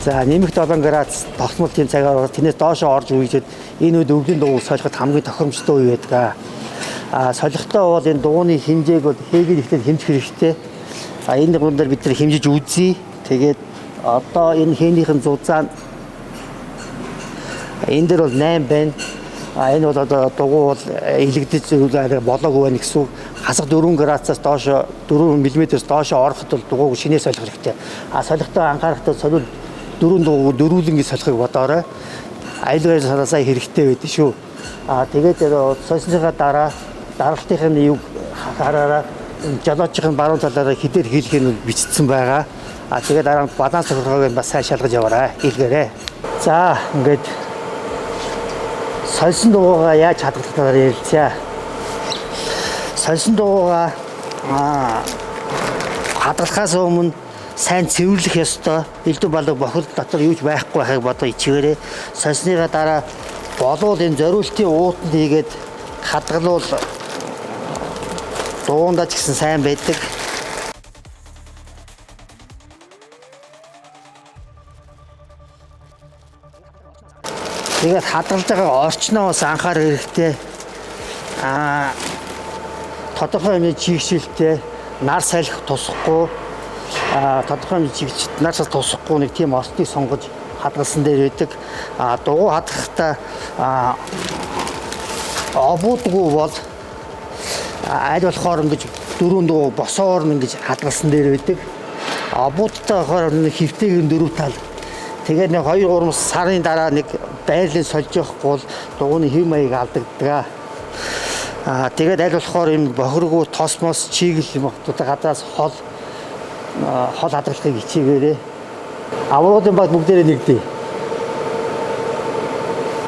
За нэмэх 7 градус тогтмол тийм цагаар тэрнээс доошоо орж үеижээд энэ үед өвлийн дугуй солиход хамгийн тохиромжтой үе байдаг. А солихдоо бол энэ дугуйны хэмжээг бол хээгээд ихтэй хэмжих хэрэгтэй. А энэ гун дээр бид нар хэмжиж үзье. Тэгээд одоо энэ хээнийхэн зузаан энэ дээр бол 8 байна. А энэ бол одоо дугуй бол илэгдэж болоогүй байна гэсэн үг. Хасах 4 градусаас доош 4 мм-ээс доош ороход бол дугуйг шинээр солих хэрэгтэй. А солихдоо анхаарахтаа солиул дөрвөн дугуй дөрвөлнгийн солихыг бодоорой. Аюулгүй санаасаа хэрэгтэй байдаг шүү. А тэгээд сольсныхаа дараа даралтын юг хараараа жолоочийн баруун талаараа хідээр хийлэх нь бичсэн байгаа. А тэгээд дараа нь баланс тохиргоог бас сайн шалгаж яваарай. Хийлгээрэй. За ингээд сольсон дугуйгаа яаж хадгалах талаар ярилцъя. Сольсон дугуйгаа хадгалахаас өмнө сайн цэвэрлэх ёстой. Элдв балга бохирдол дотор юу ч байхгүй байхыг бодоо ичгээрэй. Сольсныхаа дараа болвол энэ зориултын уутанд хийгээд хадгалвал дугуйндаа ч гэсэн сайн байдаг. Тэгээд хадгалж байгаа орчноо бас анхаарах хэрэгтэй. Тодорхой хэмжээний чигшилтэй, нар салхи тусахгүй, тодорхой хэмжээний чигшилт нар салхи тусахгүй нэг тийм орчныг сонгож хадгалсан дээр байдаг. Дугуй хадгахдаа обуудгүй бол аль болохоор ингэж дөрвөн дугуй босоор ингэж хадгалсан дээр байдаг. Обуудтай болохоор хэвтэйг дөрөв тал. Тэгээд нэг 2 3 сарын дараа нэг байрлал сольж явахгүй бол дугуйны хэв маяг алдагддаг. Тэгээд аль болохоор энэ бохиргүй тос мос чигэл юм хотуудаа гадраас хол хол хадгалахыг хичээгээрэй. Авралын баг бүгдээрээ нэгдээ.